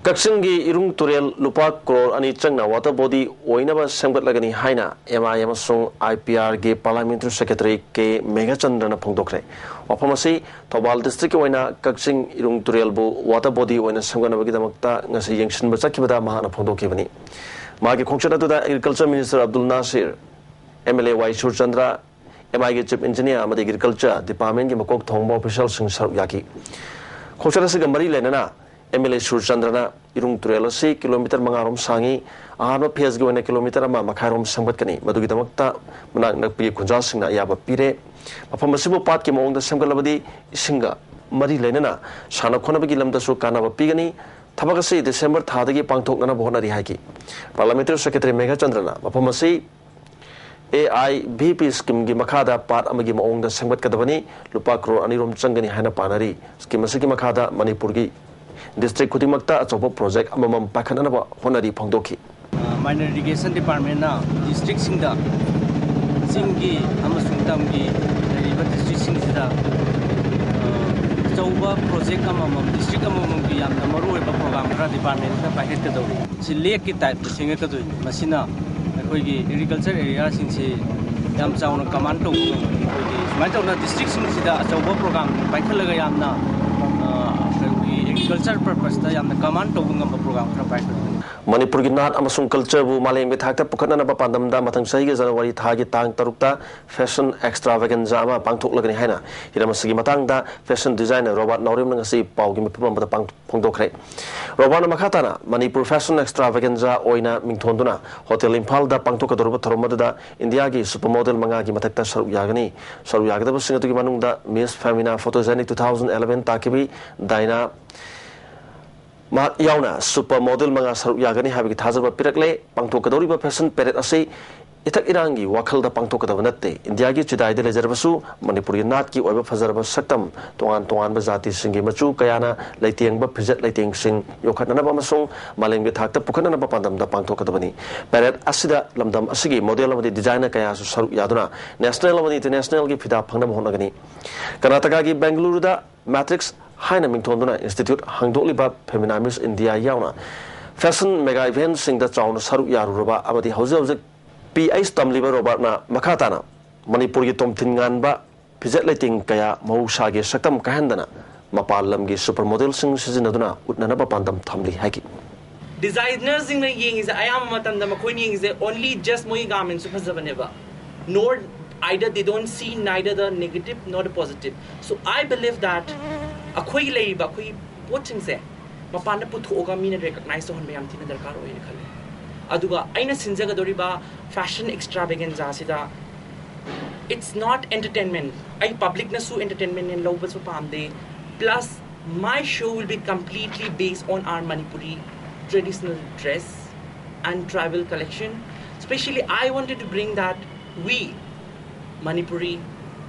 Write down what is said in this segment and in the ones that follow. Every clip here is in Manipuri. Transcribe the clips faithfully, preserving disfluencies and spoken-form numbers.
ꯀꯛꯆꯤꯡꯒꯤ ꯏꯔꯨꯡ ꯇꯨꯔꯦꯜ ꯂꯨꯄꯥ ꯀ꯭ꯔꯣꯔ ꯑꯅꯤ ꯆꯪꯅ ꯋꯥꯇꯔ ꯕꯣꯗꯤ ꯑꯣꯏꯅꯕ ꯁꯦꯝꯒꯠꯂꯒꯅꯤ ꯍꯥꯏꯅ ꯑꯦꯝ ꯑꯥꯏ ꯑꯃꯁꯨꯡ ꯑꯥꯏ ꯄꯤ ꯑꯥꯔꯒꯤ ꯄꯥꯔꯂꯥꯃꯦꯟꯇꯔꯤ ꯁꯦꯀ꯭ꯔꯦꯇꯔꯤ ꯀꯦ ꯃꯦꯘꯆꯟꯗ꯭ꯔꯅ ꯐꯣꯡꯗꯣꯛꯈ꯭ꯔꯦ꯫ ꯋꯥꯐꯝ ꯑꯁꯤ ꯊꯧꯕꯥꯜ ꯗꯤꯁꯇ꯭ꯔꯤꯛꯀꯤ ꯑꯣꯏꯅ ꯀꯛꯆꯤꯡ ꯏꯔꯨꯡ ꯇꯨꯔꯦꯜꯕꯨ ꯋꯥꯇꯔ ꯕꯣꯗꯤ ꯑꯣꯏꯅ ꯁꯦꯝꯒꯠꯅꯕꯒꯤꯗꯃꯛꯇ ꯉꯁꯤ ꯌꯦꯡꯁꯤꯟꯕ ꯆꯠꯈꯤꯕꯗ ꯃꯍꯥꯛꯅ ꯐꯣꯡꯗꯣꯛꯈꯤꯕꯅꯤ꯫ ꯃꯥꯒꯤ ꯈꯣꯡꯆꯠ ꯑꯗꯨꯗ agriculture minister Abdul Nasir, M L A Y Surchandra, M ꯑꯥꯏꯒꯤ ꯆꯤꯐ ꯏꯟꯖꯤꯅꯤꯌꯥꯔ ꯑꯃꯗꯤ ꯑꯦꯒ꯭ꯔꯤꯀꯜꯆꯔ ꯗꯤꯄꯥꯔꯠꯃꯦꯟꯒꯤ ꯃꯀꯣꯛ ꯊꯣꯡꯕ ꯑꯣꯐꯤꯁꯤꯌꯦꯜꯁꯤꯡ ꯁꯔꯨꯛ ꯌꯥꯈꯤ꯫ ꯈꯣꯡꯆꯠ ꯑꯁꯤꯒ ꯃꯔꯤ ꯂꯩꯅꯅ ꯑꯦꯝ ꯑꯦꯜ ꯑꯦ ꯁꯨꯔꯆꯟꯗ꯭ꯔꯅ ꯏꯔꯨꯡ ꯇꯨꯔꯦꯜ ꯑꯁꯤ ꯀꯤꯂꯣꯃꯤꯇꯔ ꯃꯉꯥ ꯔꯣꯝ ꯁꯥꯡꯏ꯫ ꯑꯍꯥꯟꯕ ꯐꯦꯖꯒꯤ ꯑꯣꯏꯅ ꯀꯤꯂꯣꯃꯤꯇꯔ ꯑꯃ ꯃꯈꯥꯏ ꯔꯣꯝ ꯁꯦꯝꯒꯠꯀꯅꯤ꯫ ꯃꯗꯨꯒꯤꯗꯃꯛꯇ ꯃꯅꯥꯛ ꯅꯛꯄꯒꯤ ꯈꯨꯟꯖꯥꯁꯤꯡꯅ ꯑꯌꯥꯕ ꯄꯤꯔꯦ꯫ ꯃꯐꯝ ꯑꯁꯤꯕꯨ ꯄꯥꯠꯀꯤ ꯃꯑꯣꯡꯗ ꯁꯦꯝꯒꯠꯂꯕꯗꯤ ꯏꯁꯤꯡꯒ ꯃꯔꯤ ꯂꯩꯅꯅ ꯁꯥꯟꯅ ꯈꯣꯠꯅꯕꯒꯤ ꯂꯝꯗꯁꯨ ꯀꯥꯟꯅꯕ ꯄꯤꯒꯅꯤ꯫ ꯊꯕꯛ ꯑꯁꯤ ꯗꯤꯁꯦꯝꯕꯔ ꯊꯥꯗꯒꯤ ꯄꯥꯡꯊꯣꯛꯅꯅꯕ ꯍꯣꯠꯅꯔꯤ ꯍꯥꯏꯈꯤ꯫ ꯄꯥꯔꯂꯥꯃꯦꯟꯇꯔꯤ ꯁꯦꯀ꯭ꯔꯦꯇꯔꯤ ꯃꯦꯘꯆꯟꯗ꯭ꯔꯅ ꯃꯐꯝ ꯑꯁꯤ ꯑꯦ ꯑꯥꯏ ꯚꯤ ꯄꯤ ꯁ꯭ꯀꯤꯝꯒꯤ ꯃꯈꯥꯗ ꯄꯥꯠ ꯑꯃꯒꯤ ꯃꯑꯣꯡꯗ ꯁꯦꯝꯒꯠꯀꯗꯕꯅꯤ꯫ ꯂꯨꯄꯥ ꯀ꯭ꯔꯣꯔ ꯑꯅꯤ ꯔꯣꯝ ꯆꯪꯒꯅꯤ ꯍꯥꯏꯅ ꯄꯥꯅꯔꯤ꯫ ꯁ꯭ꯀꯤꯝ ꯑꯁꯤꯒꯤ ꯃꯈꯥꯗ ꯃꯅꯤꯄꯨꯔꯒꯤ ꯗꯤꯁꯇ꯭ꯔꯤꯛ ꯈꯨꯗꯤꯡꯃꯛꯇ ꯑꯆꯧꯕ ꯄ꯭ꯔꯣꯖꯦꯛ ꯑꯃꯃꯝ ꯄꯥꯏꯈꯠꯅꯅꯕ ꯍꯣꯠꯅꯔꯤ ꯐꯣꯡꯗꯣꯛꯈꯤ꯫ ꯃꯥꯏꯅꯔ ꯏꯔꯤꯒꯦꯁꯟ ꯗꯤꯄꯥꯔꯠꯃꯦꯟꯅ ꯗꯤꯁꯇ꯭ꯔꯤꯛꯁꯤꯡꯗ, ꯆꯤꯡꯒꯤ ꯑꯃꯁꯨꯡ ꯇꯝꯒꯤ ꯂꯩꯔꯤꯕ ꯗꯤꯁꯇ꯭ꯔꯤꯛꯁꯤꯡꯁꯤꯗ, ꯑ, ꯑꯆꯧꯕ ꯄ꯭ꯔꯣꯖꯦꯛ ꯑꯃꯃꯝ, ꯗꯤꯁꯇ꯭ꯔꯤꯛ ꯑꯃꯃꯝꯒꯤ ꯌꯥꯝꯅ ꯃꯔꯨꯑꯣꯏꯕ ꯄ꯭ꯔꯣꯒ꯭ꯔꯥꯝ ꯈꯔ ꯗꯤꯄꯥꯔꯠꯃꯦꯟꯁꯤꯅ ꯄꯥꯏꯈꯠꯀꯗꯧꯔꯤ꯫ ꯁꯤ ꯂꯦꯛꯀꯤ ꯇꯥꯏꯞꯇ ꯁꯦꯝꯒꯠꯀꯗꯣꯏꯅꯤ꯫ ꯃꯁꯤꯅ ꯑꯩꯈꯣꯏꯒꯤ ꯑꯦꯒ꯭ꯔꯤꯀꯜꯆꯔ ꯑꯦꯔꯤꯌꯥꯁꯤꯡꯁꯤ ꯌꯥꯝ ꯆꯥꯎꯅ ꯀꯃꯥꯟ ꯇꯧꯕ ꯉꯝꯒꯅꯤ꯫ ꯑꯩꯈꯣꯏꯒꯤ ꯁꯨꯃꯥꯏꯅ ꯇꯧꯗꯅ ꯗꯤꯁꯇ꯭ꯔꯤꯛꯁꯤꯡꯁꯤꯗ ꯑꯆꯧꯕ ꯄ꯭ꯔꯣꯒ꯭ꯔꯥꯝ ꯄꯥꯏꯈꯠꯂꯒ ꯌꯥꯝꯅ, ꯑ, ꯑꯩꯈꯣꯏꯒꯤ ꯑꯦꯒ꯭ꯔꯤꯀꯜꯆꯔ ꯄꯔꯄꯁꯇ ꯌꯥꯝꯅ ꯀꯃꯥꯟ ꯇꯧꯕ ꯉꯝꯕ ꯄ꯭ꯔꯣꯒ꯭ꯔꯥꯝ ꯈꯔ ꯄꯥꯏꯈꯠꯀꯅꯤ꯫ ꯃꯅꯤꯄꯨꯔꯒꯤ ꯅꯥꯠ ꯑꯃꯁꯨꯡ ꯀꯜꯆꯔꯕꯨ ꯃꯥꯂꯦꯝꯒꯤ ꯊꯥꯛꯇ ꯄꯨꯈꯠꯅꯅꯕ ꯄꯥꯟꯗꯝꯗ ꯃꯊꯪ ꯆꯍꯤꯒꯤ ꯖꯅꯋꯥꯔꯤ ꯊꯥꯒꯤ ꯇꯥꯡ ꯇꯔꯨꯛꯇ ꯐꯦꯁꯟ ꯑꯦꯛꯁꯇ꯭ꯔꯥꯚꯦꯒꯦꯟꯖꯥ ꯑꯃ ꯄꯥꯡꯊꯣꯛꯂꯒꯅꯤ ꯍꯥꯏꯅ ꯍꯤꯔꯝ ꯑꯁꯤꯒꯤ ꯃꯇꯥꯡꯗ ꯐꯦꯁꯟ ꯗꯤꯖꯥꯏꯅꯔ ꯔꯣꯕꯥꯔꯠ ꯅꯥꯎꯔꯦꯝꯅ ꯉꯁꯤ ꯄꯥꯎꯒꯤ ꯃꯤꯐꯝ ꯑꯃꯗ ꯄꯥꯡ-, ꯐꯣꯡꯗꯣꯛꯈ꯭ꯔꯦ꯫ ꯔꯣꯕꯥꯔꯠꯅ ꯃꯈꯥ ꯇꯥꯅ ꯃꯅꯤꯄꯨꯔ ꯐꯦꯁꯟ ꯑꯦꯛꯁꯇ꯭ꯔꯥꯚꯦꯒꯦꯟꯖꯥ ꯑꯣꯏꯅ ꯃꯤꯡꯊꯣꯟꯗꯨꯅ ꯍꯣꯇꯦꯜ ꯏꯝꯐꯥꯜꯗ ꯄꯥꯡꯊꯣꯛꯀꯗꯧꯔꯤꯕ ꯊꯧꯔꯝ ꯑꯗꯨꯗ ꯏꯟꯗꯤꯌꯥꯒꯤ ꯁꯨꯄꯔ ꯃꯣꯗꯦꯜ ꯃꯉꯥꯒꯤ ꯃꯊꯛꯇ ꯁꯔꯨꯛ ꯌꯥꯒꯅꯤ꯫ ꯁꯔꯨꯛ ꯌꯥꯒꯗꯕꯁꯤꯡ ꯑꯗꯨꯒꯤ ꯃꯅꯨꯡꯗ ꯃꯤꯁ ꯐꯦꯃꯤꯅꯥ ꯐꯣꯇꯣꯖꯦꯅꯤꯛ ꯇꯨ ꯊꯥꯎꯖꯟ ꯑꯦꯂꯦꯚꯦꯟ ꯇꯥꯛꯈꯤꯕꯤ ꯗꯥꯏꯅꯥ ꯃꯍꯥꯛ ꯌꯥꯎꯅ ꯁꯨꯄꯔ ꯃꯣꯗꯦꯜ ꯃꯉꯥ ꯁꯔꯨꯛ ꯌꯥꯒꯅꯤ ꯍꯥꯏꯕꯒꯤ ꯊꯥꯖꯕ ꯄꯤꯔꯛꯂꯦ꯫ ꯄꯥꯡꯊꯣꯛꯀꯗꯧꯔꯤꯕ ꯐꯦꯁꯟ ꯄꯦꯔꯦꯗ ꯑꯁꯤ ꯏꯊꯛ ꯏꯔꯥꯡꯒꯤ ꯋꯥꯈꯜꯗ ꯄꯥꯡꯊꯣꯛꯀꯗꯕ ꯅꯠꯇꯦ꯫ ꯏꯟꯗꯤꯌꯥꯒꯤ ꯆꯤꯗꯥꯏꯗ ꯂꯩꯖꯔꯕꯁꯨ ꯃꯅꯤꯄꯨꯔꯒꯤ ꯅꯥꯠꯀꯤ ꯑꯣꯏꯕ ꯐꯖꯔꯕ ꯁꯛꯇꯝ, ꯇꯣꯉꯥꯟ ꯇꯣꯉꯥꯟꯕ ꯖꯥꯇꯤꯁꯤꯡꯒꯤ ꯃꯆꯨ ꯀꯌꯥꯅ ꯂꯩꯇꯦꯡꯕ ꯐꯤꯖꯦꯠ ꯂꯩꯇꯦꯡꯁꯤꯡ ꯌꯣꯛꯈꯠꯅꯅꯕ ꯑꯃꯁꯨꯡ ꯃꯥꯂꯦꯝꯒꯤ ꯊꯥꯛꯇ ꯄꯨꯈꯠꯅꯅꯕ ꯄꯥꯟꯗꯝꯗ ꯄꯥꯡꯊꯣꯛꯀꯗꯕꯅꯤ꯫ ꯄꯦꯔꯦꯗ ꯑꯁꯤꯗ ꯂꯝꯗꯝ ꯑꯁꯤꯒꯤ ꯃꯣꯗꯦꯜ ꯑꯃꯗꯤ ꯗꯤꯖꯥꯏꯅꯔ ꯀꯌꯥꯁꯨ ꯁꯔꯨꯛ ꯌꯥꯗꯨꯅ ꯅꯦꯁꯅꯦꯜ ꯑꯃꯗꯤ ꯏꯟꯇꯔꯅꯦꯁꯅꯦꯜꯒꯤ ꯐꯤꯗꯥ ꯐꯪꯅꯕ ꯍꯣꯠꯅꯒꯅꯤ꯫ ꯀꯔꯅꯥꯇꯀꯥꯒꯤ ꯕꯦꯡꯒꯂꯨꯔꯨꯗ ꯃꯦꯇ꯭ꯔꯤꯛꯁ ꯍꯥꯏꯅ ꯃꯤꯡꯊꯣꯟꯗꯨꯅ ꯏꯟꯁꯇꯤꯇ꯭ꯌꯨꯠ ꯍꯥꯡꯗꯣꯛꯂꯤꯕ Femina Miss India ꯌꯥꯎꯅ ꯐꯦꯁꯟ ꯃꯦꯒꯥ ꯏꯚꯦꯟꯠꯁꯤꯡꯗ ꯆꯥꯎꯅ ꯁꯔꯨꯛ ꯌꯥꯔꯨꯔꯕ ꯑꯃꯗꯤ ꯍꯧꯖꯤꯛ ꯍꯧꯖꯤꯛ ꯄꯤ ꯑꯩꯆ ꯇꯝꯂꯤꯕ ꯔꯣꯕꯥꯔꯠꯅ ꯃꯈꯥ ꯇꯥꯅ ꯃꯅꯤꯄꯨꯔꯒꯤ ꯇꯣꯝꯊꯤꯟ ꯉꯥꯟꯕ ꯐꯤꯖꯦꯠ ꯂꯩꯇꯦꯡ ꯀꯌꯥ ꯃꯍꯧꯁꯥꯒꯤ ꯁꯛꯇꯝ ꯀꯥꯏꯍꯟꯗꯅ ꯃꯄꯥꯟ ꯂꯝꯒꯤ ꯁꯨꯄꯔ ꯃꯣꯗꯦꯜꯁꯤꯡ ꯁꯤꯖꯤꯟꯅꯗꯨꯅ ꯎꯠꯅꯅꯕ ꯄꯥꯟꯗꯝ ꯊꯝꯂꯤ ꯍꯥꯏꯈꯤ꯫ Designersꯁꯤꯡꯅ ꯌꯦꯡꯉꯤꯁꯦ ꯑꯌꯥꯝꯕ ꯃꯇꯝꯗ ꯃꯈꯣꯏꯅ ꯌꯦꯡꯉꯤꯁꯦ only just ꯃꯣꯏꯒꯤ garmentsꯁꯨ ꯐꯖꯕꯅꯦꯕ, nor either they don't see neither the negative nor the positive. So I believe that ꯑꯩꯈꯣꯏꯒꯤ ꯂꯩꯔꯤꯕ ꯑꯩꯈꯣꯏꯒꯤ ꯄꯣꯠꯁꯤꯡꯁꯦ ꯃꯄꯥꯟꯗ ꯄꯨꯊꯣꯛꯑꯒ ꯃꯤꯅ recognize ꯇꯧꯍꯟꯕ ꯌꯥꯝ ꯊꯤꯅ ꯗꯔꯀꯥꯔ ꯑꯣꯏꯅ ꯈꯜꯂꯦ꯫ ꯑꯗꯨꯒ ꯑꯩꯅ ꯁꯤꯟꯖꯒꯗꯧꯔꯤꯕ fashion extravaganzaꯁꯤꯗ it's not entertainment. ꯑꯩ publicꯅꯁꯨ entertainment ꯂꯧꯕꯁꯨ ꯄꯥꯝꯗꯦ꯫ Plus my show will be completely based on our Manipuri traditional dress and tribal collection. Especially I wanted to bring that we Manipuri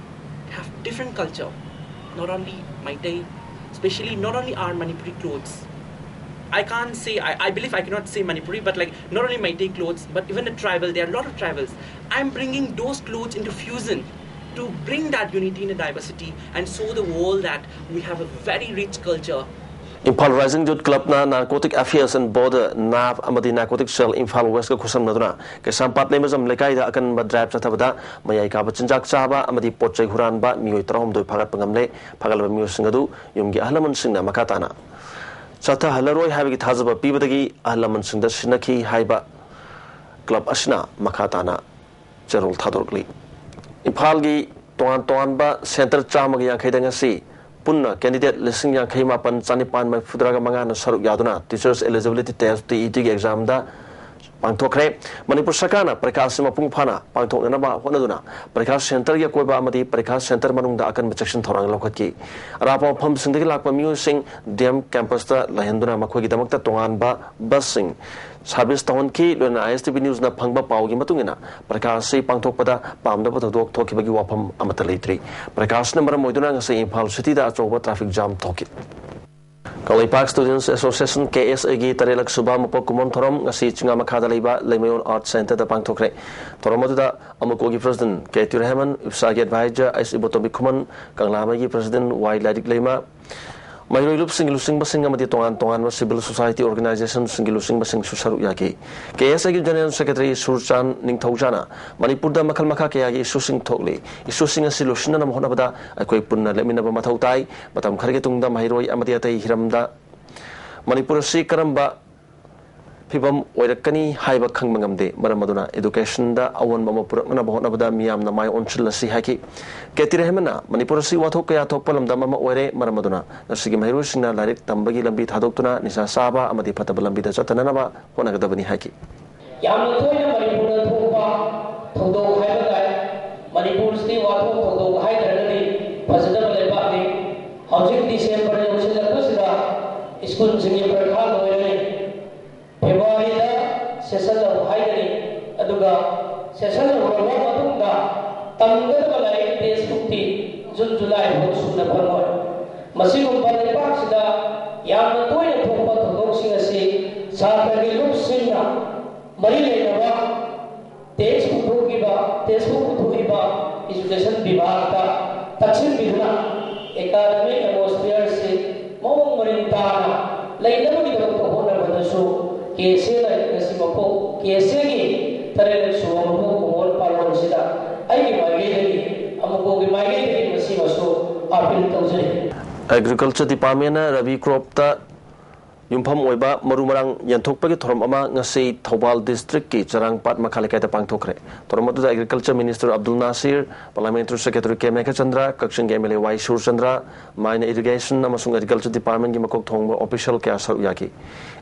have different culture, not only Meitei, especially not only our Manipuri clothes. I can't say, I, I believe I cannot say Manipuri, but like not only Meitei clothes, but even the tribal, there are a lot of tribals. I'm bringing those clothes into fusion to bring that unity in the diversity and show the world that we have a very rich culture. Imphal Rising Youth Clubꯅ Narcotic Affairs and Border, NARB, ꯑꯃꯗꯤ Narcotic Cell Imphal Westꯀ ꯈꯨꯠꯁꯝꯅꯗꯨꯅ ꯀꯩꯁꯥꯝꯄꯥꯠ ꯂꯩꯃꯖꯝ ꯂꯩꯀꯥꯏꯗ ꯑꯀꯟꯕ drive ꯆꯠꯊꯕꯗ ꯃꯌꯥꯏ ꯀꯥꯕ ꯆꯤꯟꯖꯥꯛ ꯆꯥꯕ ꯑꯃꯗꯤ ꯄꯣꯠ ꯆꯩ ꯍꯨꯔꯥꯟꯕ ꯃꯤꯑꯣꯏ ꯇꯔꯥꯍꯨꯝꯗꯣꯏ ꯐꯥꯒꯠꯄ ꯉꯝꯂꯦ꯫ ꯐꯥꯒꯠꯂꯕ ꯃꯤꯑꯣꯏꯁꯤꯡ ꯑꯗꯨ ꯌꯨꯝꯒꯤ ꯑꯍꯜ ꯂꯃꯟꯁꯤꯡꯅ ꯃꯈꯥ ꯇꯥꯅ ꯆꯠꯊꯍꯜꯂꯔꯣꯏ ꯍꯥꯏꯕꯒꯤ ꯊꯥꯖꯕ ꯄꯤꯕꯗꯒꯤ ꯑꯍꯜ ꯂꯃꯟꯁꯤꯡꯗ ꯁꯤꯟꯅꯈꯤ ꯍꯥꯏꯕ club ꯑꯁꯤꯅ ꯃꯈꯥ ꯇꯥꯅ ꯆꯦꯔꯣꯜ ꯊꯥꯗꯣꯔꯛꯂꯤ꯫ ꯏꯝꯐꯥꯜꯒꯤ ꯇꯣꯉꯥꯟ ꯇꯣꯉꯥꯟꯕ centre ꯆꯥꯝꯃꯒ ꯌꯥꯡꯈꯩꯗ ꯉꯁꯤ ꯄꯨꯟꯅ candidate ꯂꯤꯁꯤꯡ ꯌꯥꯡꯈꯩ ꯃꯥꯄꯟ ꯆꯥꯅꯤꯄꯥꯟ ꯃꯔꯤꯐꯨꯇꯔꯥꯒ ꯃꯉꯥꯅ ꯁꯔꯨꯛ ꯌꯥꯗꯨꯅ Teachers Eligibility Test, TETꯒꯤ examꯗ ꯄꯥꯡꯊꯣꯛꯈ꯭ꯔꯦ꯫ ꯃꯅꯤꯄꯨꯔ ꯁꯔꯀꯥꯔꯅ ꯄꯔꯤꯈꯥ ꯑꯁꯤ ꯃꯄꯨꯡ ꯐꯥꯅ ꯄꯥꯡꯊꯣꯛꯅꯅꯕ ꯍꯣꯠꯅꯗꯨꯅ ꯄꯔꯤꯈꯥ centreꯒꯤ ꯑꯀꯣꯏꯕ ꯑꯃꯗꯤ ꯄꯔꯤꯈꯥ centre ꯃꯅꯨꯡꯗ ꯑꯀꯟꯕ ꯆꯦꯛꯁꯤꯟ ꯊꯧꯔꯥꯡ ꯂꯧꯈꯠꯈꯤ꯫ ꯑꯔꯥꯞꯄ ꯃꯐꯝꯁꯤꯡꯗꯒꯤ ꯂꯥꯛꯄ ꯃꯤꯑꯣꯏꯁꯤꯡ DM campusꯇ ꯂꯩꯍꯟꯗꯨꯅ ꯃꯈꯣꯏꯒꯤꯗꯃꯛꯇ ꯇꯣꯉꯥꯟꯕ busꯁꯤꯡ service ꯇꯧꯍꯟꯈꯤ꯫ ꯂꯣꯏꯅꯅ ISTV Newsꯅ ꯐꯪꯕ ꯄꯥꯎꯒꯤ ꯃꯇꯨꯡ ꯏꯟꯅ ꯄꯔꯤꯈꯥ ꯑꯁꯤ ꯄꯥꯡꯊꯣꯛꯄꯗ ꯄꯥꯝꯗꯕ ꯊꯧꯗꯣꯛ ꯊꯣꯛꯈꯤꯕꯒꯤ ꯋꯥꯐꯝ ꯑꯃꯠꯇ ꯂꯩꯇ꯭ꯔꯤ꯫ ꯄꯔꯤꯈꯥ ꯑꯁꯤꯅ ꯃꯔꯝ ꯑꯣꯏꯗꯨꯅ ꯉꯁꯤ ꯏꯝꯐꯥꯜ cityꯗ ꯑꯆꯧꯕ traffic jam ꯊꯣꯛꯈꯤ꯫ ꯀꯪꯂꯩꯄꯥꯛ Students Association, KSAꯒꯤ ꯇꯔꯦꯠꯂꯛ ꯁꯨꯕ ꯃꯄꯣꯛ ꯀꯨꯝꯑꯣꯟ ꯊꯧꯔꯝ ꯉꯁꯤ ꯆꯤꯡꯉꯥ ꯃꯈꯥꯗ ꯂꯩꯕ ꯂꯩꯃꯌꯣꯜ Arts Centreꯗ ꯄꯥꯡꯊꯣꯛꯈ꯭ꯔꯦ꯫ ꯊꯧꯔꯝ ꯑꯗꯨꯗ ꯑꯃꯨꯀꯣꯒꯤ President K ꯇꯤꯔꯨꯍꯦꯃꯟ, ꯏꯞꯁꯥꯒꯤ advisor ꯑꯩꯁ ꯏꯕꯣꯇꯣꯝꯕꯤ ꯈꯨꯃꯟ, ꯀꯪꯂꯥꯃꯩꯒꯤ President ꯋꯥꯏ ꯂꯥꯏꯔꯤꯛ ꯂꯩꯃ, ꯃꯍꯩꯔꯣꯏ ꯂꯨꯞꯁꯤꯡꯒꯤ ꯂꯨꯆꯤꯡꯕꯁꯤꯡ ꯑꯃꯗꯤ ꯇꯣꯉꯥꯟ ꯇꯣꯉꯥꯟꯕ civil society organizationꯁꯤꯡꯒꯤ ꯂꯨꯆꯤꯡꯕꯁꯤꯡꯁꯨ ꯁꯔꯨꯛ ꯌꯥꯈꯤ꯫ KSAꯒꯤ General Secretary ꯁꯨꯔꯆꯥꯟ ꯅꯤꯡꯊꯧꯖꯥꯅ ꯃꯅꯤꯄꯨꯔꯗ ꯃꯈꯜ ꯃꯈꯥ ꯀꯌꯥꯒꯤ issueꯁꯤꯡ ꯊꯣꯛꯂꯤ꯫ Issueꯁꯤꯡ ꯑꯁꯤ ꯂꯣꯏꯁꯤꯟꯅꯅꯕ ꯍꯣꯠꯅꯕꯗ ꯑꯩꯈꯣꯏ ꯄꯨꯟꯅ ꯂꯦꯞꯃꯤꯟꯅꯕ ꯃꯊꯧ ꯇꯥꯏ꯫ ꯃꯇꯝ ꯈꯔꯒꯤ ꯇꯨꯡꯗ ꯃꯍꯩꯔꯣꯏ ꯑꯃꯗꯤ ꯑꯇꯩ ꯍꯤꯔꯝꯗ ꯃꯅꯤꯄꯨꯔ ꯑꯁꯤ ꯀꯔꯝꯕ ꯐꯤꯕꯝ ꯑꯣꯏꯔꯛꯀꯅꯤ ꯍꯥꯏꯕ ꯈꯪꯕ ꯉꯝꯗꯦ꯫ ꯃꯔꯝ ꯑꯗꯨꯅ educationꯗ ꯑꯑꯣꯟꯕ ꯑꯃ ꯄꯨꯔꯛꯅꯅꯕ ꯍꯣꯠꯅꯕꯗ ꯃꯤꯌꯥꯝꯅ ꯃꯥꯏ ꯑꯣꯟꯁꯤꯜꯂꯁꯤ ꯍꯥꯏꯈꯤ꯫ ꯀꯦ ꯇꯤ ꯔꯦꯍꯃꯟꯅ ꯃꯅꯤꯄꯨꯔ ꯑꯁꯤ ꯋꯥꯊꯣꯛ ꯀꯌꯥ ꯊꯣꯛꯄ ꯂꯝꯗꯝ ꯑꯃ ꯑꯣꯏꯔꯦ꯫ ꯃꯔꯝ ꯑꯗꯨꯅ ꯉꯁꯤꯒꯤ ꯃꯍꯩꯔꯣꯏꯁꯤꯡꯅ ꯂꯥꯏꯔꯤꯛ ꯇꯝꯕꯒꯤ ꯂꯝꯕꯤ ꯊꯥꯗꯣꯛꯇꯨꯅ ꯅꯤꯁꯥ ꯆꯥꯕ ꯑꯃꯗꯤ ꯐꯠꯇꯕ ꯂꯝꯕꯤꯗ ꯆꯠꯇꯅꯅꯕ ꯍꯣꯠꯅꯒꯗꯕꯅꯤ ꯍꯥꯏꯈꯤ꯫ ꯌꯥꯝꯅ ꯇꯣꯏꯅ ꯃꯅꯤꯄꯨꯔꯗ ꯊꯣꯛꯄ ꯊꯧꯗꯣꯛ ꯍꯥꯏꯕ ꯇꯥꯏ꯫ ꯃꯅꯤꯄꯨꯔꯁꯤꯗꯤ ꯋꯥꯊꯣꯛ ꯊꯧꯗꯣꯛ ꯍꯥꯏꯗ꯭ꯔꯒꯗꯤ ꯐꯖꯗꯕ ꯂꯩꯕꯥꯛꯅꯤ꯫ ꯍꯧꯖꯤꯛ ꯗꯤꯁꯦꯝꯕꯔ ꯌꯧꯁꯤꯜꯂꯛꯄꯁꯤꯗ ꯁ꯭ꯀꯨꯜꯁꯤꯡꯒꯤ ꯄꯔꯤꯈꯥ ꯂꯣꯏꯔꯅꯤ꯫ ꯐꯦꯕ꯭ꯔꯨꯋꯥꯔꯤꯗ session ꯍꯧ ꯍꯥꯏꯒꯅꯤ꯫ ꯑꯗꯨꯒ session ꯍꯧꯔꯕ ꯃꯇꯨꯡꯗ ꯇꯝꯒꯗꯕ ꯂꯥꯏꯔꯤꯛ textbookꯇꯤ ꯖꯨꯟ ꯖꯨꯂꯥꯏ ꯐꯥꯎ ꯁꯨꯅ ꯐꯪꯉꯣꯏ꯫ ꯃꯁꯤꯒꯨꯝꯕ ꯂꯩꯕꯥꯛꯁꯤꯗ ꯌꯥꯝꯅ ꯇꯣꯏꯅ ꯊꯣꯛꯄ ꯊꯧꯗꯣꯛꯁꯤꯡ ꯑꯁꯤ ꯁꯥꯇ꯭ꯔꯒꯤ ꯂꯨꯞꯁꯤꯡꯅ ꯃꯔꯤ ꯂꯩꯅꯕ text ꯄꯨꯊꯣꯛꯈꯤꯕ, textbook ꯄꯨꯊꯣꯛꯏꯕ education ꯕꯤꯚꯥꯒꯇ ꯇꯛꯁꯤꯟꯕꯤꯗꯨꯅ academic atmosphereꯁꯤ ꯃꯑꯣꯡ ꯃꯔꯤꯟ ꯇꯥꯅ ꯂꯩꯅꯕꯒꯤꯗꯃꯛꯇ ꯍꯣꯠꯅꯕꯗꯁꯨ KSAꯅ ꯉꯁꯤ ꯃꯄꯣꯛ, KSAꯒꯤ ꯇꯔꯦꯠꯂꯛ ꯁꯨꯕ ꯃꯄꯣꯛ ꯀꯨꯝꯑꯣꯟ ꯄꯥꯂꯣꯟꯁꯤꯗ ꯑꯩꯒꯤ ꯃꯥꯏꯀꯩꯗꯒꯤ, ꯑꯃꯨꯀꯣꯒꯤ ꯃꯥꯏꯀꯩꯗꯒꯤ ꯃꯁꯤꯃꯁꯨ appeal ꯇꯧꯖꯔꯤ꯫ Agriculture Departmentꯅ ꯔꯕꯤ cropꯇ ꯌꯨꯝꯐꯝ ꯑꯣꯏꯕ ꯃꯔꯨ ꯃꯔꯥꯡ ꯌꯦꯟꯊꯣꯛꯄꯒꯤ ꯊꯧꯔꯝ ꯑꯃ ꯉꯁꯤ ꯊꯧꯕꯥꯜ districtꯀꯤ ꯆꯔꯥꯡꯄꯥꯠ ꯃꯈꯥ ꯂꯩꯀꯥꯏꯗ ꯄꯥꯡꯊꯣꯛꯈ꯭ꯔꯦ꯫ ꯊꯧꯔꯝ ꯑꯗꯨꯗ Agriculture Minister Abdul Nasir, Parliamentary Secretary ꯀꯦ ꯃꯦꯘꯆꯟꯗ꯭ꯔ, ꯀꯛꯆꯤꯡꯒꯤ MLA ꯋꯥꯏ ꯁꯨꯔꯆꯟꯗ꯭ꯔ, ꯃꯥꯏꯅ Irrigation ꯑꯃꯁꯨꯡ Agriculture Departmentꯀꯤ ꯃꯀꯣꯛ ꯊꯣꯡꯕ official ꯀꯌꯥ ꯁꯔꯨꯛ ꯌꯥꯈꯤ꯫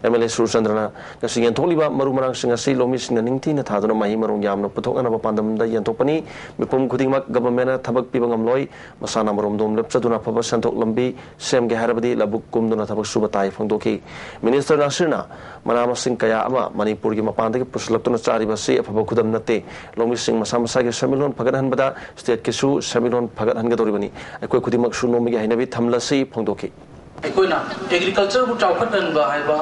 MLA ꯁꯨꯔꯆꯟꯗ꯭ꯔꯅ ꯉꯁꯤ ꯌꯦꯟꯊꯣꯛꯂꯤꯕ ꯃꯔꯨ ꯃꯔꯥꯡꯁꯤꯡ ꯑꯁꯤ ꯂꯧꯃꯤꯁꯤꯡꯅ ꯅꯤꯡꯊꯤꯅ ꯊꯥꯗꯨꯅ ꯃꯍꯩ ꯃꯔꯣꯡ ꯌꯥꯝꯅ ꯄꯨꯊꯣꯛꯅꯅꯕ ꯄꯥꯟꯗꯝꯗ ꯌꯦꯟꯊꯣꯛꯄꯅꯤ꯫ ꯃꯤꯄꯨꯝ ꯈꯨꯗꯤꯡꯃꯛ governmentꯅ ꯊꯕꯛ ꯄꯤꯕ ꯉꯝꯂꯣꯏ꯫ ꯃꯁꯥꯅ ꯑꯃꯔꯣꯝꯗꯣꯝ ꯂꯦꯞꯆꯗꯨꯅ ꯑꯐꯕ ꯁꯦꯟꯊꯣꯛ ꯂꯝꯕꯤ ꯁꯦꯝꯒꯦ ꯍꯥꯏꯔꯕꯗꯤ ꯂꯧꯕꯨꯛ ꯀꯨꯝꯗꯨꯅ ꯊꯕꯛ ꯁꯨꯕ ꯇꯥꯏ ꯐꯣꯡꯗꯣꯛꯈꯤ꯫ Minister ꯅꯥꯁꯤꯔꯅ ꯃꯅꯥ ꯃꯁꯤꯡ ꯀꯌꯥ ꯑꯃ ꯃꯅꯤꯄꯨꯔꯒꯤ ꯃꯄꯥꯟꯗꯒꯤ ꯄꯨꯁꯤꯜꯂꯛꯇꯨꯅ ꯆꯥꯔꯤꯕ ꯑꯁꯤ ꯑꯐꯕ ꯈꯨꯗꯝ ꯅꯠꯇꯦ꯫ ꯂꯧꯃꯤꯁꯤꯡ ꯃꯁꯥ ꯃꯁꯥꯒꯤ ꯁꯦꯟꯃꯤꯠꯂꯣꯟ ꯐꯒꯠꯍꯟꯕꯗ stateꯀꯤꯁꯨ ꯁꯦꯟꯃꯤꯠꯂꯣꯟ ꯐꯒꯠꯍꯟꯒꯗꯧꯔꯤꯕꯅꯤ꯫ ꯑꯩꯈꯣꯏ ꯈꯨꯗꯤꯡꯃꯛꯁꯨ ꯅꯣꯡꯃꯒꯤ ꯍꯩꯅꯕꯤ ꯊꯝꯂꯁꯤ ꯐꯣꯡꯗꯣꯛꯈꯤ꯫ ꯑꯩꯈꯣꯏꯅ agricultureꯕꯨ ꯆꯥꯎꯈꯠꯍꯟꯕ ꯍꯥꯏꯕ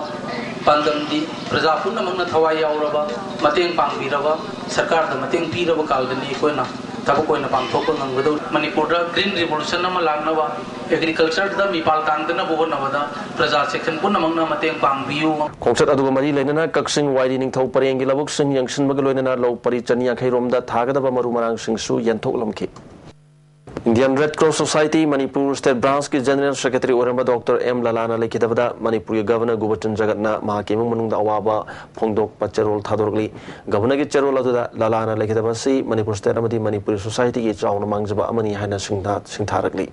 ꯄꯥꯟꯗꯝꯗꯤ ꯄ꯭ꯔꯖꯥ ꯄꯨꯝꯅꯃꯛꯅ ꯊꯋꯥꯏ ꯌꯥꯎꯔꯕ, ꯃꯇꯦꯡ ꯄꯥꯡꯕꯤꯔꯕ, ꯁꯔꯀꯥꯔꯗ ꯃꯇꯦꯡ ꯄꯤꯔꯕ ꯀꯥꯟꯗꯅꯤ ꯑꯩꯈꯣꯏꯅ ꯊꯕꯛ ꯑꯣꯏꯅ ꯄꯥꯡꯊꯣꯛꯄ ꯉꯝꯒꯗꯧꯔꯤ꯫ ꯃꯅꯤꯄꯨꯔꯗ green revolution ꯑꯃ ꯂꯥꯛꯅꯕ ꯑꯦꯒ꯭ꯔꯤꯀꯜꯆꯔꯗ ꯃꯤꯄꯥꯜ ꯇꯥꯡꯗꯅꯕ ꯍꯣꯠꯅꯕꯗ ꯄ꯭ꯔꯖꯥ ꯁꯦꯛꯁꯟ ꯄꯨꯝꯅꯃꯛꯅ ꯃꯇꯦꯡ ꯄꯥꯡꯕꯤꯌꯨ꯫ ꯈꯣꯡꯆꯠ ꯑꯗꯨꯒ ꯃꯔꯤ ꯂꯩꯅꯅ ꯀꯛꯆꯤꯡ ꯋꯥꯏꯔꯤ ꯅꯤꯡꯊꯧ ꯄꯔꯦꯡꯒꯤ ꯂꯧꯕꯨꯛꯁꯤꯡ ꯌꯦꯡꯁꯤꯟꯕꯒ ꯂꯣꯏꯅꯅ ꯂꯧ ꯄꯔꯤ ꯆꯅꯤ ꯌꯥꯡꯈꯩ ꯔꯣꯝꯗ ꯊꯥꯒꯗꯕ ꯃꯔꯨ ꯃꯔꯥꯡꯁꯤꯡꯁꯨ ꯌꯦꯟꯊꯣꯛꯂꯝꯈꯤ꯫ Indian Red Cross Society Manipur State Branch ꯀꯤ General Secretary ꯑꯣꯏꯔꯝꯕ ꯗꯣꯛꯇꯔ ꯑꯦꯝ ꯂꯂꯥꯅ ꯂꯩꯈꯤꯗꯕꯗ ꯃꯅꯤꯄꯨꯔꯒꯤ ꯒꯚꯔꯅꯔ ꯒꯨꯕꯆꯟ ꯖꯒꯠꯅ ꯃꯍꯥꯛꯀꯤ ꯏꯃꯨꯡ ꯃꯅꯨꯡꯗ ꯑꯋꯥꯕ ꯐꯣꯡꯗꯣꯛꯄ ꯆꯦꯔꯣꯜ ꯊꯥꯗꯣꯔꯛꯂꯤ꯫ ꯒꯚꯔꯅꯔꯒꯤ ꯆꯦꯔꯣꯜ ꯑꯗꯨꯗ ꯂꯂꯥꯅ ꯂꯩꯈꯤꯗꯕ ꯑꯁꯤ ꯃꯅꯤꯄꯨꯔ ꯁ꯭ꯇꯦꯠ ꯑꯃꯗꯤ ꯃꯅꯤꯄꯨꯔꯤ ꯁꯣꯁꯥꯏꯇꯤꯒꯤ ꯆꯥꯎꯅ ꯃꯥꯡꯖꯕ ꯑꯃꯅꯤ ꯍꯥꯏꯅ ꯁꯤꯡꯊꯥ-, ꯁꯤꯡꯊꯥꯔꯛꯂꯤ꯫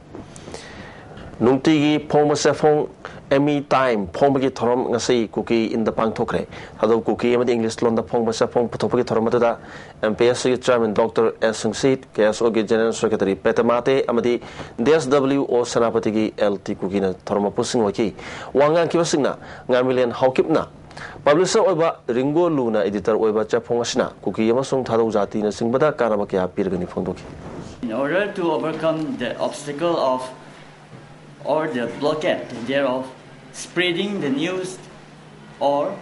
ꯅꯨꯡꯇꯤꯒꯤ ꯐꯣꯡꯕ ꯆꯦꯐꯣꯡ, ꯑꯦꯃꯤ ꯇꯥꯏꯝ ꯐꯣꯡꯕꯒꯤ ꯊꯧꯔꯝ ꯉꯁꯤ ꯀꯨꯀꯤ ꯏꯟꯗ ꯄꯥꯡꯊꯣꯛꯈ꯭ꯔꯦ꯫ ꯊꯥꯗꯧ ꯀꯨꯀꯤ ꯑꯃꯗꯤ ꯏꯪꯂꯤꯁ ꯂꯣꯟꯗ ꯐꯣꯡꯕ ꯆꯦꯐꯣꯡ ꯄꯨꯊꯣꯛꯄꯒꯤ ꯊꯧꯔꯝ ꯑꯗꯨꯗ M P S Cꯒꯤ Chairman doctor S Singsit, K S O ꯒꯤ General Secretary ꯄꯦꯇꯃꯥꯇꯦ ꯑꯃꯗꯤ D S W O ꯁꯦꯅꯥꯄꯇꯤꯒꯤ L T ꯀꯨꯀꯤꯅ ꯊꯧꯔꯝ ꯃꯄꯨꯁꯤꯡ ꯑꯣꯏꯈꯤ꯫ ꯋꯥ ꯉꯥꯡꯈꯤꯕꯁꯤꯡꯅ ꯉꯥꯃꯤꯂꯦꯟ ꯍꯥꯎꯀꯤꯞꯅ ꯄꯕ꯭ꯂꯤꯁꯔ ꯑꯣꯏꯕ, ꯔꯤꯡꯒꯣ ꯂꯨꯅ ꯏꯗꯤꯇꯔ ꯑꯣꯏꯕ ꯆꯦꯐꯣꯡ ꯑꯁꯤꯅ ꯀꯨꯀꯤ ꯑꯃꯁꯨꯡ ꯊꯥꯗꯧ ꯖꯥꯇꯤꯅꯆꯤꯡꯕꯗ ꯀꯥꯟꯅꯕ ꯀꯌꯥ ꯄꯤꯔꯒꯅꯤ ꯐꯣꯡꯗꯣꯛꯈꯤ꯫ In order to overcome the obstacle of or the blockade thereof, spreading the news or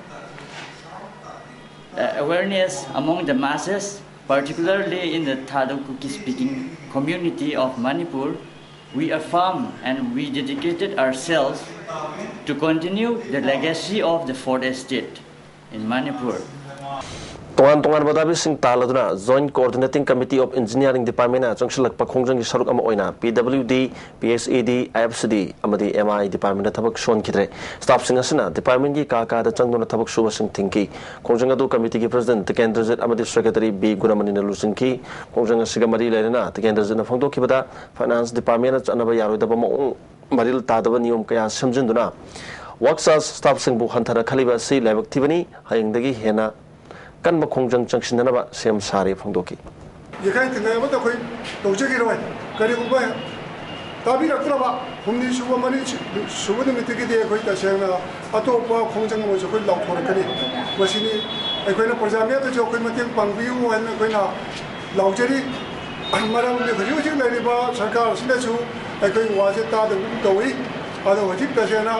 uh, awareness among the masses, particularly in the Thadou Kuki speaking community of Manipur, we affirm and we dedicated ourselves to continue the legacy of the fourth estate in Manipur. ꯇꯣꯉꯥꯟ ꯇꯣꯉꯥꯟꯕ ꯗꯥꯕꯤꯁꯤꯡ ꯇꯥꯜꯂꯗꯨꯅ Joint Coordinating Committee of Engineering Departmentꯅ ꯆꯪꯁꯤꯜꯂꯛꯄ ꯈꯣꯡꯖꯪꯒꯤ ꯁꯔꯨꯛ ꯑꯃ ꯑꯣꯏꯅ P W D, P H E D, I F C D ꯑꯃꯗꯤ M I departmentꯇ ꯊꯕꯛ ꯁꯨꯍꯟꯈꯤꯗ꯭ꯔꯦ꯫ Staffꯁꯤꯡ ꯑꯁꯤꯅ departmentꯀꯤ ꯀꯥ ꯀꯥꯗ ꯆꯪꯗꯨꯅ ꯊꯕꯛ ꯁꯨꯕꯁꯤꯡ ꯊꯤꯡꯈꯤ꯫ ꯈꯣꯡꯖꯪ ꯑꯗꯨ committeeꯒꯤ president ꯇꯤꯀꯦꯟꯗ꯭ꯔꯖꯤꯠ ꯑꯃꯗꯤ secretary B ꯒꯨꯅꯃꯅꯤꯅ ꯂꯨꯆꯤꯡꯈꯤ꯫ ꯈꯣꯡꯖꯪ ꯑꯁꯤꯒ ꯃꯔꯤ ꯂꯩꯅꯅ ꯇꯤꯀꯦꯟꯗ꯭ꯔꯖꯤꯠꯅ ꯐꯣꯡꯗꯣꯛꯈꯤꯕꯗ, finance departmentꯅ ꯆꯠꯅꯕ ꯌꯥꯔꯣꯏꯗꯕ ꯃꯑꯣꯡ ꯃꯔꯤꯜ ꯇꯥꯗꯕ ꯅꯤꯌꯣꯝ ꯀꯌꯥ ꯁꯦꯝꯖꯤꯟꯗꯨꯅ work charge staffꯁꯤꯡꯕꯨ ꯍꯟꯊꯅ ꯈꯜꯂꯤꯕ ꯑꯁꯤ ꯂꯥꯏꯕꯛ ꯊꯤꯕꯅꯤ꯫ ꯍꯌꯦꯡꯗꯒꯤ ꯍꯦꯟꯅ ꯀꯟꯕ ꯈꯣꯡꯖꯪ ꯆꯪꯁꯤꯟꯅꯅꯕ ꯁꯦꯝ ꯁꯥꯔꯦ ꯐꯣꯡꯗꯣꯛꯈꯤ꯫ ꯌꯦꯈꯥꯏ ꯊꯤꯡꯒꯥꯏ ꯑꯃꯠꯇ ꯑꯩꯈꯣꯏ ꯇꯧꯖꯈꯤꯔꯣꯏ꯫ ꯀꯔꯤꯒꯨꯝꯕ ꯇꯥꯕꯤꯔꯛꯇ꯭ꯔꯕ ꯍꯨꯝꯅꯤ ꯁꯨꯕ, ꯃꯔꯤ ꯁꯨꯕ ꯅꯨꯃꯤꯠꯇꯒꯤꯗꯤ ꯑꯩꯈꯣꯏ ꯇꯁꯦꯡꯅ ꯑꯇꯣꯞꯄ ꯈꯣꯡꯖꯪ ꯑꯃꯁꯨ ꯑꯩꯈꯣꯏ ꯂꯥꯎꯊꯣꯔꯛꯀꯅꯤ꯫ ꯃꯁꯤꯅꯤ ꯑꯩꯈꯣꯏꯅ ꯄ꯭ꯔꯖꯥ ꯃꯤꯌꯥꯝꯗꯁꯨ ꯑꯩꯈꯣꯏ ꯃꯇꯦꯡ ꯄꯥꯡꯕꯤꯌꯨ ꯍꯥꯏꯅ ꯑꯩꯈꯣꯏꯅ ꯂꯥꯎꯖꯔꯤ꯫ ꯃꯔꯝꯗꯤ ꯍꯧꯖꯤꯛ ꯍꯧꯖꯤꯛ ꯂꯩꯔꯤꯕ ꯁꯔꯀꯥꯔ ꯑꯁꯤꯅꯁꯨ ꯑꯩꯈꯣꯏ ꯋꯥꯁꯦ ꯇꯥꯗꯕꯒꯨꯝ ꯇꯧꯏ꯫ ꯑꯗꯣ ꯍꯧꯖꯤꯛ ꯇꯁꯦꯡꯅ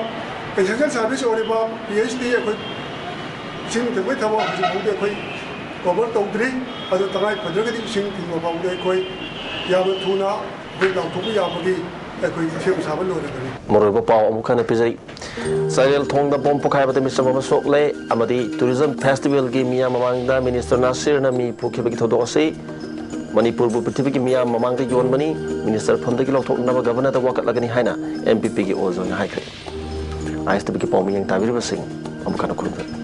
essential service ꯑꯣꯏꯔꯤꯕ P H D ꯑꯩꯈꯣꯏ ꯏꯁꯤꯡ ꯊꯤꯟꯕꯒꯤ ꯊꯕꯛ ꯍꯧꯖꯤꯛ ꯐꯥꯎꯗꯤ ꯑꯩꯈꯣꯏ cover ꯇꯧꯗ꯭ꯔꯤ꯫ ꯑꯗꯨ ꯇꯉꯥꯏ ꯐꯗ꯭ꯔꯒꯗꯤ ꯏꯁꯤꯡ ꯊꯤꯟꯕ ꯐꯥꯎꯗ ꯑꯩꯈꯣꯏ ꯌꯥꯝꯅ ꯊꯨꯅ ꯑꯩꯈꯣꯏ ꯂꯥꯎꯊꯣꯛꯄ ꯌꯥꯕꯒꯤ ꯑꯩꯈꯣꯏ ꯁꯦꯝ ꯁꯥꯕ ꯂꯣꯏꯔꯕꯅꯤ꯫ ꯃꯔꯨꯑꯣꯏꯕ ꯄꯥꯎ ꯑꯃꯨꯛ ꯍꯟꯅ ꯄꯤꯖꯔꯤ꯫ ꯆꯥꯏꯔꯦꯜ ꯊꯣꯡꯗ ꯕꯣꯝ ꯄꯣꯈꯥꯏꯕꯗ ꯃꯤꯆꯝ ꯑꯃ ꯁꯣꯛꯂꯦ ꯑꯃꯗꯤ ꯇꯨꯔꯤꯖꯝ ꯐꯦꯁꯇꯤꯚꯦꯜꯒꯤ ꯃꯤꯌꯥꯝ ꯃꯃꯥꯡꯗ ꯃꯤꯅꯤꯁꯇꯔ ꯅꯥꯁꯤꯔꯅ ꯃꯤ ꯐꯨꯈꯤꯕꯒꯤ ꯊꯧꯗꯣꯛ ꯑꯁꯤ ꯃꯅꯤꯄꯨꯔꯕꯨ ꯄ꯭ꯔꯤꯊꯤꯕꯤꯒꯤ ꯃꯤꯌꯥꯝ ꯃꯃꯥꯡꯗ ꯌꯣꯟꯕꯅꯤ, ꯃꯤꯅꯤꯁꯇꯔ ꯐꯝꯗꯒꯤ ꯂꯧꯊꯣꯛꯅꯕ ꯒꯚꯔꯅꯔꯗ ꯋꯥꯀꯠꯂꯒꯅꯤ ꯍꯥꯏꯅ ꯑꯦꯝ ꯄꯤ ꯄꯤꯒꯤ ꯑꯣꯜꯖꯣꯏꯅ ꯍꯥꯏꯈ꯭ꯔꯦ꯫ ꯑꯥꯏ ꯑꯦꯁ ꯇꯤ ꯚꯤꯒꯤ ꯄꯥꯎ ꯃꯤꯠꯌꯦꯡ ꯇꯥꯕꯤꯔꯤꯕꯁꯤꯡ ꯑꯃꯨꯛ ꯍꯟꯅ ꯈꯨꯔꯨꯝꯖꯔꯤ꯫